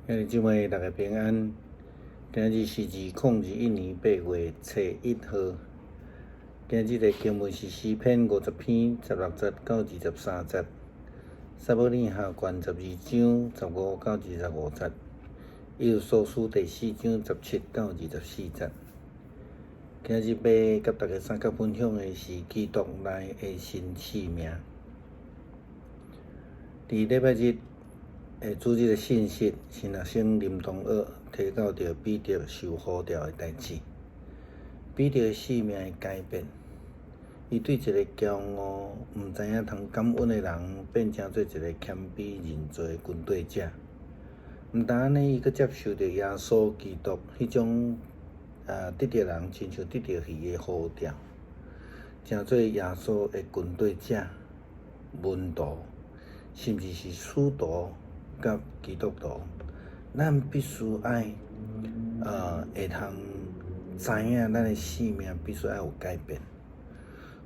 兄弟姊妹，逐家平安。今日是2021年8月初1號。今日的經文是詩篇50篇16節到23節，撒母耳下卷12章15到25節，以弗所書第4章17到24節。今日欲佮大家相佮分享的是基督內的新生命。佇禮拜日的主日的信息，神學生林同學提到著彼得受呼召的代誌。彼得的生命的改變，伊對一个驕傲、毋知影通感恩的人，變成做一个謙卑認罪的跟綴者。毋但按呢，伊閣接受著耶穌基督彼種得著人親像得著魚的呼召，成做耶穌的跟綴者、門徒，甚至是使徒佮基督徒。咱必須愛會通知影，咱的生命必須愛有改變。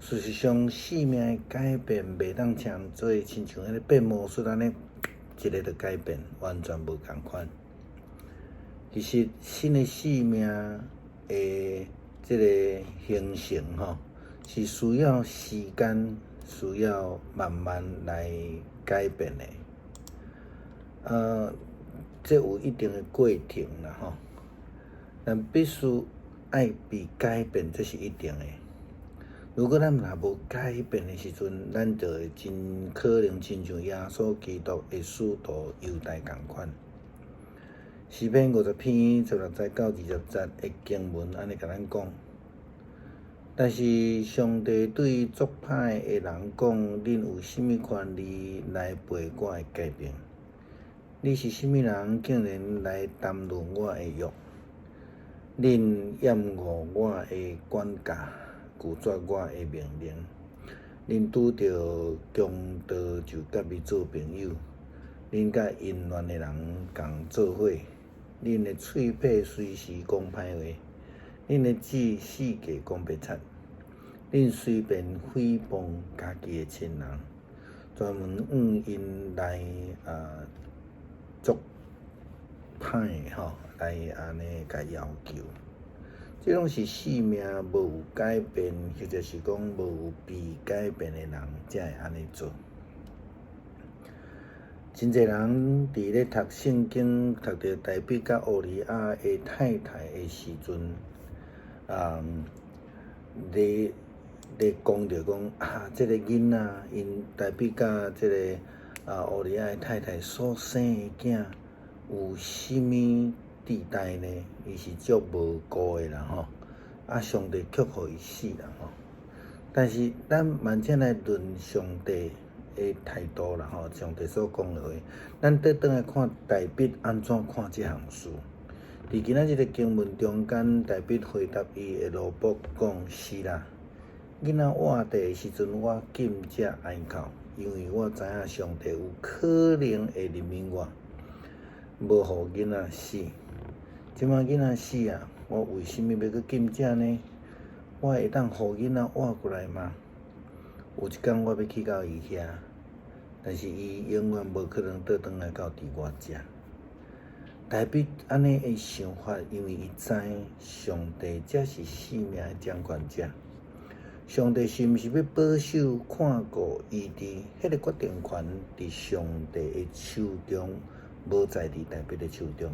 事實上，生命的改變袂當像做親像彼个變魔術按呢，一个就改變，完全無仝款。其實，新的生命的這个形成吼，是需要時間，需要慢慢來改變的。這有一定的過程啦吼，但必須愛被改變，這是一定的。如果咱若無改變的時陣，咱就會真可能親像耶穌基督的使徒猶大仝款。詩篇50篇16節到20節的經文按呢共咱講。但是上帝對作歹的人講：恁有啥物權利來背我的誡命？你是啥物人，竟然來談論我的約？恁厭惡我的管教，拒絕我的命令。恁拄著強盜就佮伊做朋友，恁佮淫亂的人仝做伙。恁的喙䫌隨時講歹話，恁的舌四界講白賊。恁隨便誹謗家己的親人，專門向𪜶來作歹吼，來按呢共要求。這攏是生命無有改變，或者是講無有被改變的人，才會按呢做。真濟人佇咧讀聖經，讀著大衛佮烏利亞的太太的時陣，咧講著講啊，這个囡仔，𪜶大衛佮這个烏利亞的太太所生的囝，有啥物地帶呢？伊是足無辜的啦吼，啊，上帝卻予伊死啦吼。但是咱慢才來論上帝的態度啦吼，上帝所講的話，咱倒轉來看大衛按怎看這項事。佇今仔日的經文中間，大衛回答伊的奴僕講：是啦，囡仔活著的時陣，我禁食哀哭，因為我知影上帝有可能會憐憫我，無予囡仔死。這擺囡仔死啊，我為啥物欲閣禁食呢？我會當予囡仔活過來嗎？有一工我欲去到伊遐，但是伊永遠無可能倒轉來到佇我遮。大衛按呢的想法，因為伊知上帝才是生命的掌權者。上帝是毋是欲保守看顧醫治？彼个決定權佇上帝的手中，無在佇大衛的手中。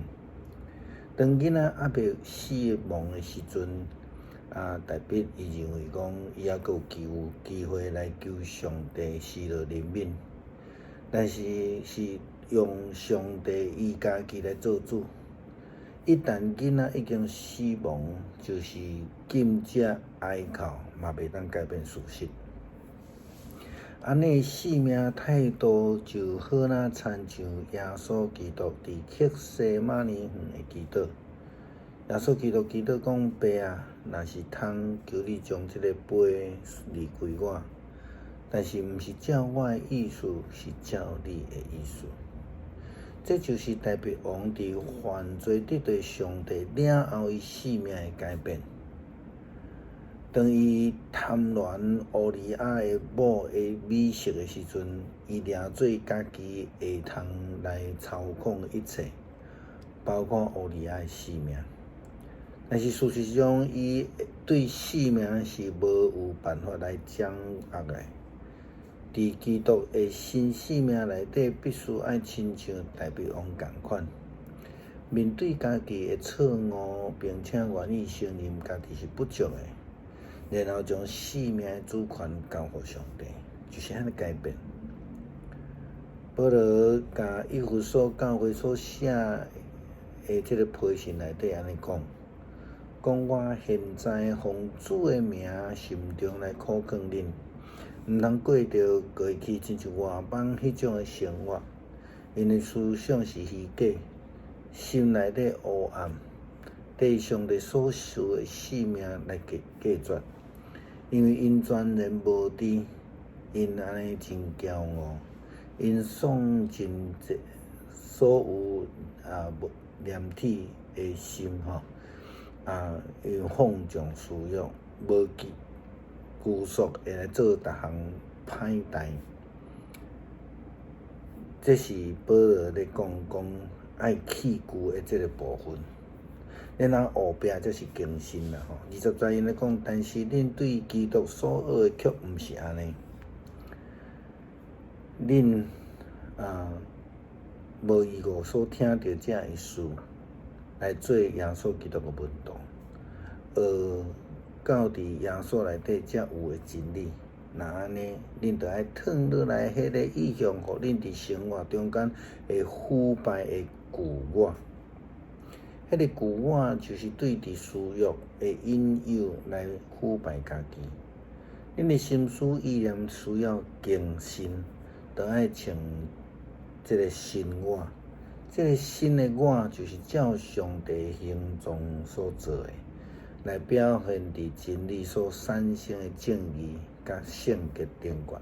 當囡仔猶未死亡的時陣，大衛伊認為講，伊猶閣有機會來求上帝施落憐憫，但是是用上帝伊家己來做主。一旦囡仔已經死亡，就是禁食哀哭嘛袂當改變事實。按呢生命態度就好若親像耶穌基督佇客西馬尼園的祈禱。耶穌基督祈禱講：爸啊，若是通，求你將這个杯離開我，但是毋是照我的意思，是照你的意思。這就是大衛王佇犯罪得罪上帝了後，伊生命的改變。當伊貪戀烏利亞的某的美色的時陣，伊掠做家己會通來操控一切，包括烏利亞的性命。但是事實上，伊對性命是無有辦法來掌握的。佇基督的新生命內底，必須愛親像大衛王仝款，面對家己的錯誤，並且願意承認家己是不足的，然後將生命的主權交予上帝，就是按呢改變。保羅共以弗所教會所寫的這個批信內底按呢講。講我現在奉主的名，心中來苦勸恁，毋通過著過去親像外邦彼種的生活，𪜶的思想是虛假，心內底烏暗，對上帝所賜的性命來隔隔絕，因為𪜶全然無知，𪜶按呢真驕傲，𪜶喪盡這所有啊無廉恥的心吼。啊，𪜶放縱私欲，無拘束會來做逐項歹代。這是保羅咧講講愛棄舊的這個部分。然後後壁才是更新啦吼。20節𪜶咧講，但是恁對基督所學的卻毋是按呢。恁啊，無疑誤所聽著這的事，來做耶穌基督的門徒，學到佇耶穌內底才有的真理。若按呢，恁就愛褪落來彼个意向，予恁佇生活中間會腐敗的舊我。彼个舊我就是對佇私欲的引誘來腐敗家己。恁的心思意念需要更新，就愛穿這个新我。這个新的我就是照上帝形狀所做的，來表現佇真理所產生的正義佮聖潔頂懸。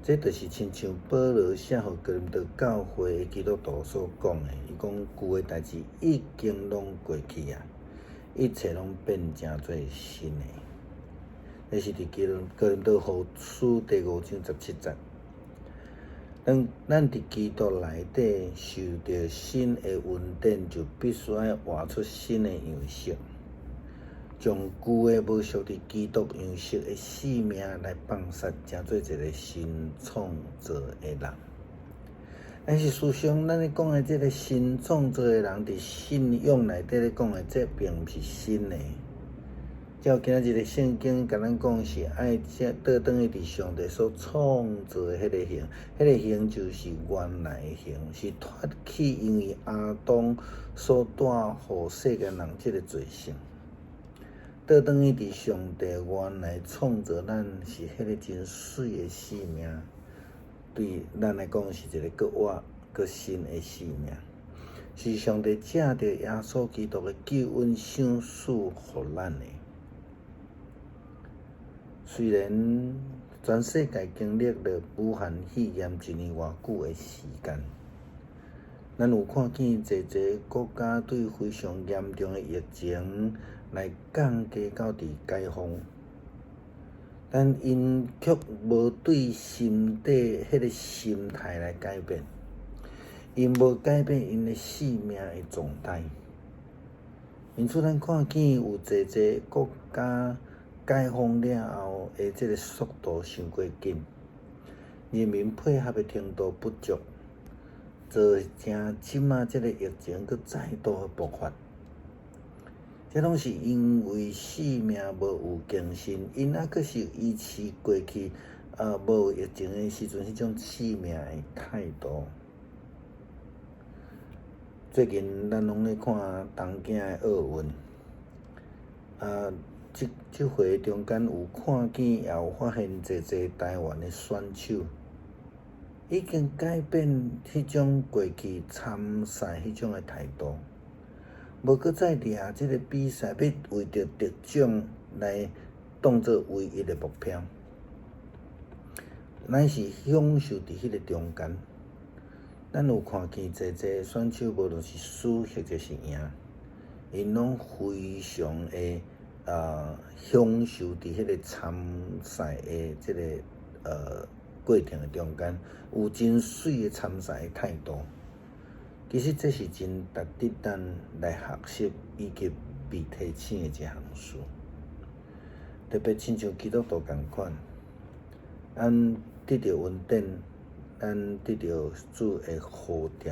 這就是親像保羅寫予哥林多教會的基督徒所講的，伊講舊的代誌已經攏過去啊，一切攏變成做新的。這是佇哥林多後書第5章17節。咱佇基督內底受著新的恩典，就必須愛活出新的樣式，將舊的無屬佇基督樣式的生命來放殺，成做一個新創造的人。但是事實上，咱咧講的這個新創造的人，佇信仰內底咧講的，這並毋是新的。照今仔日的聖經共咱講，是愛倒轉去佇上帝所創造的彼个形，彼个形就是原來的形，是脫去因為亞當所帶予世間人這个罪性。倒轉去佇上帝原來創造咱是彼个真媠的生命，對咱來講是一个閣活閣新的生命，是上帝藉著耶穌基督的救恩賞賜予咱的。雖然全世界經歷了武漢肺炎一年偌久的時間，咱有看見濟濟國家對非常嚴重的疫情來降低到佇解封，但𪜶卻無對心底彼个心態來改變，𪜶無改變𪜶的生命的狀態。因此，咱看見有濟濟國家解封了後的這个速度傷過緊，人民配合的程度不足，造成這馬這个疫情閣再度的爆發。這攏是因為生命無有更新，𪜶猶閣是維持過去無疫情的時陣彼種生命的態度。最近咱攏咧看東京的奧運，啊，這這回中間有看見，也有發現濟濟台灣的選手已經改變彼種過去參賽彼種的態度，無閣再掠這个比賽，欲為著得獎來當做唯一的目標，乃是享受佇彼个中間。咱有看見濟濟選手，無論是輸或者是贏，𪜶攏非常的享受佇彼個參賽的這个過程的中間，有真媠的參賽的態度。其實這是真值得咱來學習以及被提醒的一項事。特別親像基督徒仝款，咱得著恩典，咱得著主的呼召，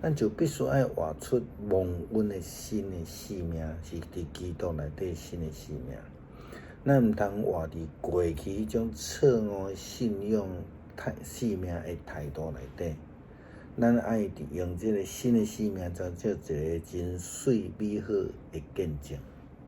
咱就必須愛活出蒙恩的新的生命，是佇基督內底新的生命。咱毋通活佇過去彼種錯誤的信仰態生命的態度內底。咱愛佇用這个新的生命，造就一个真媠美好的見證。